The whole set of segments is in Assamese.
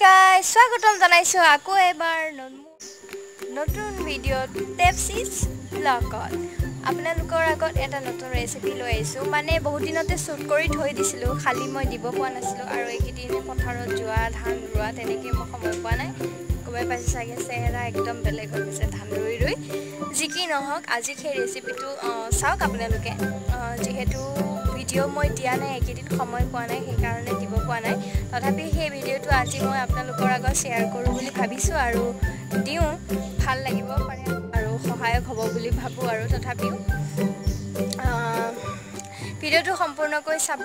গাইজ, স্বাগতম জনাইছোঁ আকৌ এবাৰ নতুন ভিডিঅ'ত টেপচিজ ব্লগত। আপোনালোকৰ আগত এটা নতুন ৰেচিপি লৈ আহিছোঁ। মানে বহুত দিনতে শ্বুট কৰি থৈ দিছিলোঁ, খালি মই দিব পৰা নাছিলোঁ আৰু এইকেইদিন পথাৰত যোৱা, ধান ৰোৱা, তেনেকৈ মই সময় পোৱা নাই। গমেই পাইছোঁ চাগে, চেহেৰা একদম বেলেগ হৈ গৈছে ধান ৰুই ৰুই। যি কি নহওক, আজি সেই ৰেচিপিটো চাওক আপোনালোকে। যিহেতু ভিডিঅ' মই দিয়া নাই, এইকেইদিন সময় পোৱা নাই, সেইকাৰণে দিব পৰা নাই। তথাপি সেই ভিডিঅ'টো আজি মই আপোনালোকৰ আগত শ্বেয়াৰ কৰোঁ বুলি ভাবিছোঁ আৰু দিওঁ, ভাল লাগিব পাৰে আৰু সহায়ক হ'ব বুলি ভাবোঁ। আৰু তথাপিও ভিডিঅ'টো সম্পূৰ্ণকৈ চাব।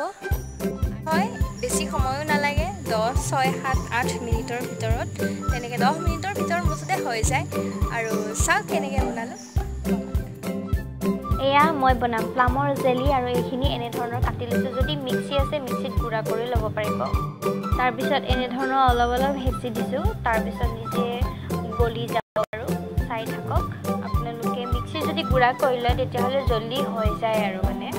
হয়, বেছি সময়ো নালাগে, 10, 6, 7, 8 মিনিটৰ ভিতৰত, তেনেকৈ 10 মিনিটৰ ভিতৰত মুঠতে হৈ যায়। আৰু চাওক কেনেকৈ বনালোঁ। এয়া মই বনাম প্লামৰ জেলি আৰু এইখিনি এনেধৰণৰ কাটি লৈছোঁ। যদি মিক্সি আছে মিক্সিত গুড়া কৰি ল'ব পাৰিব। তাৰপিছত এনেধৰণৰ অলপ অলপ হেঁচি দিছোঁ, তাৰপিছত নিজে গলি যাব আৰু চাই থাকক আপোনালোকে। মিক্সি যদি গুড়া কৰি লয় তেতিয়াহ'লে জল্দি হৈ যায়। আৰু মানে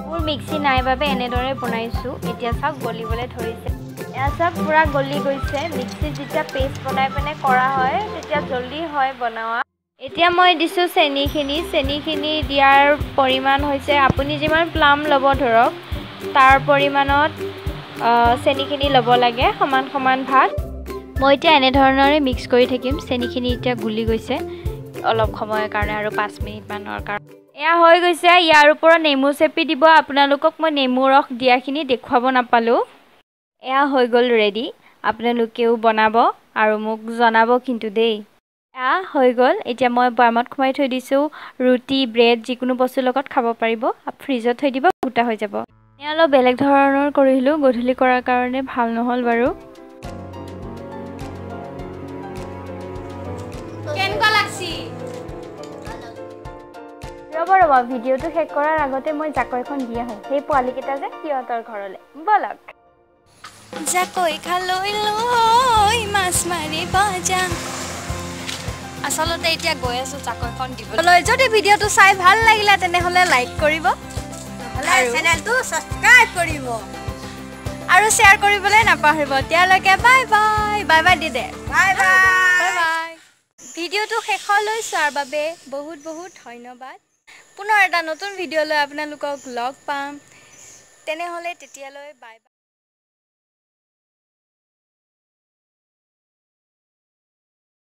মোৰ মিক্সি নাই বাবে এনেদৰে বনাইছোঁ। এতিয়া চাওক গলিবলৈ ধৰিছে, এয়া চাওক পূৰা গলি গৈছে। মিক্সিত যেতিয়া পেষ্ট বনাই পিনে কৰা হয় তেতিয়া জল্দি হয় বনোৱা। এতিয়া মই দিছোঁ চেনিখিনি। চেনিখিনি দিয়াৰ পৰিমাণ হৈছে আপুনি যিমান প্লাম ল'ব ধৰক তাৰ পৰিমাণত চেনিখিনি ল'ব লাগে, সমান সমান ভাগ। মই এতিয়া এনেধৰণেৰে মিক্স কৰি থাকিম। চেনিখিনি এতিয়া গুলি গৈছে অলপ সময়ৰ কাৰণে আৰু 5 মিনিটমানৰ কাৰণে। এয়া হৈ গৈছে। ইয়াৰ ওপৰত নেমু চেপি দিব। আপোনালোকক মই নেমু ৰস দিয়াখিনি দেখুৱাব নাপালোঁ। এয়া হৈ গ'ল ৰেডি। আপোনালোকেও বনাব আৰু মোক জনাব কিন্তু দেই। এয়া হৈ গ'ল। এতিয়া মই বৈয়ামত সোমাই থৈ দিছোঁ। ৰুটি, ব্ৰেড যিকোনো বস্তুৰ লগত খাব পাৰিব। ফ্ৰিজত থৈ দিব, গোটা হৈ যাব। এয়া অলপ বেলেগ ধৰণৰ কৰিলোঁ, গধূলি কৰাৰ কাৰণে ভাল নহ'ল বাৰু। কেনেকুৱা লাগছি? ৰ'ব ৰ'ব, ভিডিঅ'টো শেষ কৰাৰ আগতে মই জাকৈখন দি আহোঁ সেই পোৱালীকেইটা যে সিহঁতৰ ঘৰলৈ। ব'লক। জাকৈ খালৈ লৈ মাছ মাৰিব যাম। আচলতে এতিয়া গৈ আছোঁ জাকৈখন দিবলৈ। যদি ভিডিঅ'টো চাই ভাল লাগিলে তেনেহ'লে লাইক কৰিব, চেনেলটো ছাবস্ক্ৰাইব কৰিব আৰু শ্বেয়াৰ কৰিবলৈ নাপাহৰিব। তেতিয়ালৈকে bye bye. Bye by the De. Bye bye bye. ভিডিঅ'টো শেষলৈ চোৱাৰ বাবে বহুত বহুত ধন্যবাদ। পুনৰ এটা নতুন ভিডিঅ' লৈ আপোনালোকক লগ পাম। তেনেহ'লে তেতিয়ালৈ বাই বাই।